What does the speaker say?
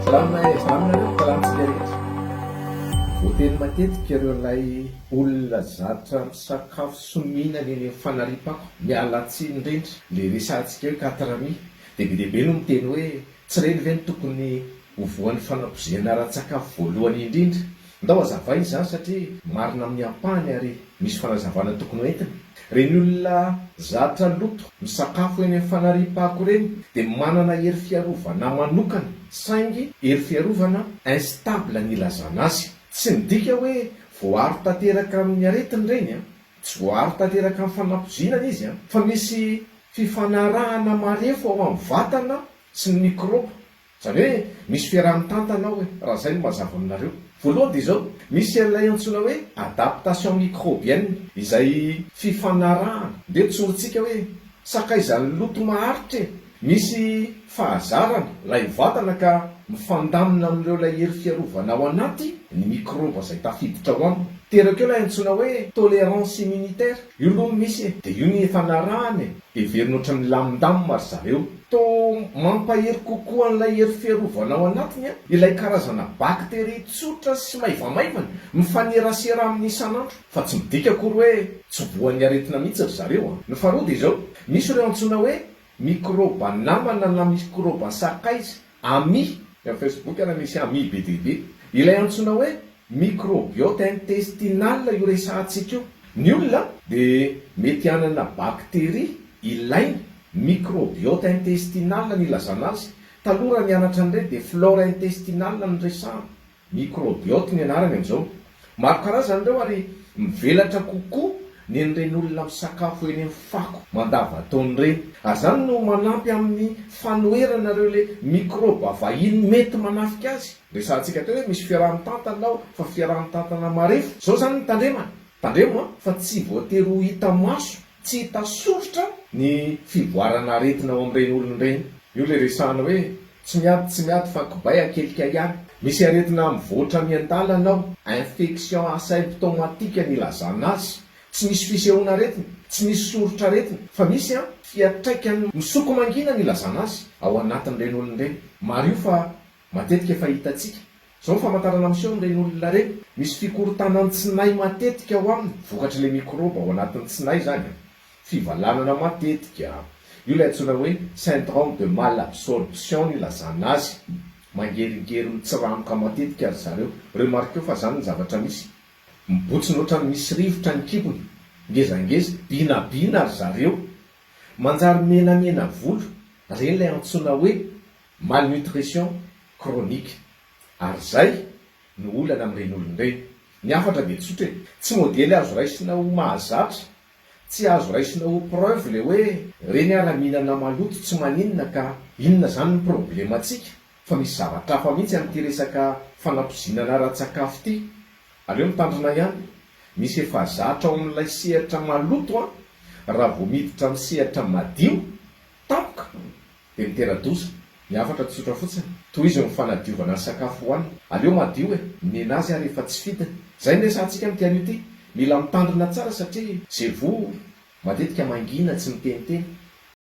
Salama e, salama nareo, salama tsika rehetra. Voateny matetika ireo ilay olona zatra misakafo sy mihinana eny amin'ny fanariam-pako, miala tsiny indrindra, le resahantsika hoe katrami, dia be dia be no miteny hoe tsy ireny ve no tokony ho voan'ny fanapozehana ara-tsakafo voalohany indrindra? Ndao hazavaina izany satria marina amin'ny ampahany ary misy fanazavana tokony ho entina. Ireny olona zatra loto misakafo eny amin'ny fanariam-pako ireny dia manana hery fiarovana manokana saingy hery fiarovana instable ny ilazana azy. Tsy midika hoe voaaro tanteraka amin'ny aretina ireny an! Tsy voaaro tanteraka amin'ny fanapozinana izy an! Fa misy fifanarahana marefo ao amin'ny vatana sy ny mikraoba. Izany hoe misy fiaraha-mitantana ao e, raha izay no mazava aminareo. Voalohany dia izao, misy an'ilay antsoina hoe adaptation microbienne, izay fifanarahana, ndeha tsorintsika hoe sakaizan'ny loto maharitra e, misy fahazarana ilay vatana ka mifandamina amin'ireo ilay hery fiarovana ao anaty ny mikraoba izay tafiditra ao aminy. Teraka eo ilay antsoina hoe tolérance immunitaire, io aloha no misy e, dia io ny ifanarahana e. Heverina ohatran'ny milamindamina ry zareo. Toa mampahery kokoa an'ilay hery fiarovana ao anatiny ilay karazana bakteria tsotra sy maivamaivana mifanerasera aminy isan'andro. Fa tsy midika akory hoe tsy voan'ny aretina mihitsy ry zareo an! Ny faharoa dia izao, misy ireo antsoina hoe mikraoba namana na mikraoba sakaiza, Ami, amin'ny Facebook ary misy ami be dia be. Ilay antsoina hoe microbiote intestinal io resahantsika io. Ny olona dia mety hanana bakteria ilaina, microbiote intestinal no ilazana azy. Taloha raha nianatra an'ireny dia flore intestinal no resahana. Microbiote ny anarany amin'izao. Maro karazana ireo ary mivelatra kokoa ny an'ireny olona misakafo eny amin'ny fako mandavantaona ireny. Ary izany no manampy amin'ny fanoherana ireo ilay mikraoba vahiny mety manafika azy. Resahantsika teo hoe misy fiaraha-mitantana ao fa fiaraha-mitantana marefo. Izao izany no tandremana. Tandremo an, fa tsy voatery ho hita maso, tsy hita soritra ny fivoarana aretina ao amin'ireny olona ireny. Io ilay resahana hoe Tsy miady tsy miady fa kobay akelika ihany. Misy aretina mivoatra miandalana ao, infection asymptomatique ny ilazana azy. Tsy misy fisehoana aretina, tsy misy soritr'aretina, fa misy an fiatraikany misoko mangina ny ilazana azy ao anatin'ireny olona ireny. Mariho fa matetika efa hitantsika. Izao ny famantarana miseho amin'ireny olona ireny, misy fikorontanan'ny tsinay matetika ao aminy, vokatr'ilay mikraoba ao anatin'ny tsinay izany an. Fivalanana matetika. Io ilay antsoina hoe syndrome de malabsorption no ilazana azy. Mangeringery mitsiranoka matetika ry zareo. Remarqueo fa zany ny zavatra misy. Mibotsina ohatran'ny misy rivotra ny kibony. Ngezangeza, binabina ry zareo. Manjary menamena volo. Ireny ilay antsoina hoe malnutrition chronique. Ary izay no olana amin'ireny olona ireny. Ny hafatra dia tsotra e. Tsy modely azo raisina ho mahazatra Tsy azo raisina ho preuve le hoe reny ara mihinana maloto tsy maninona ka inona zany ny problematsika fa misy zavatra hafa mihitsy amin'ity resaka fanapozinana ara-tsakafo ity. Aleo mitandrina ihany. Misy efa zatra ao amin'ilay sehatra maloto an, raha vao miditra amin'ny sehatra madio tampoka Dia mitera-doza. Ny hafatra tsotra fotsiny. Tohizo ny fanadiovana ny sakafo hohanina. Aleo madio e! Nenazy ary efa tsy fidiny. Zay no resahantsika amin'ity anio ity. Mila mitandrina tsara satria ze voa matetika mangina tsy miteniteny.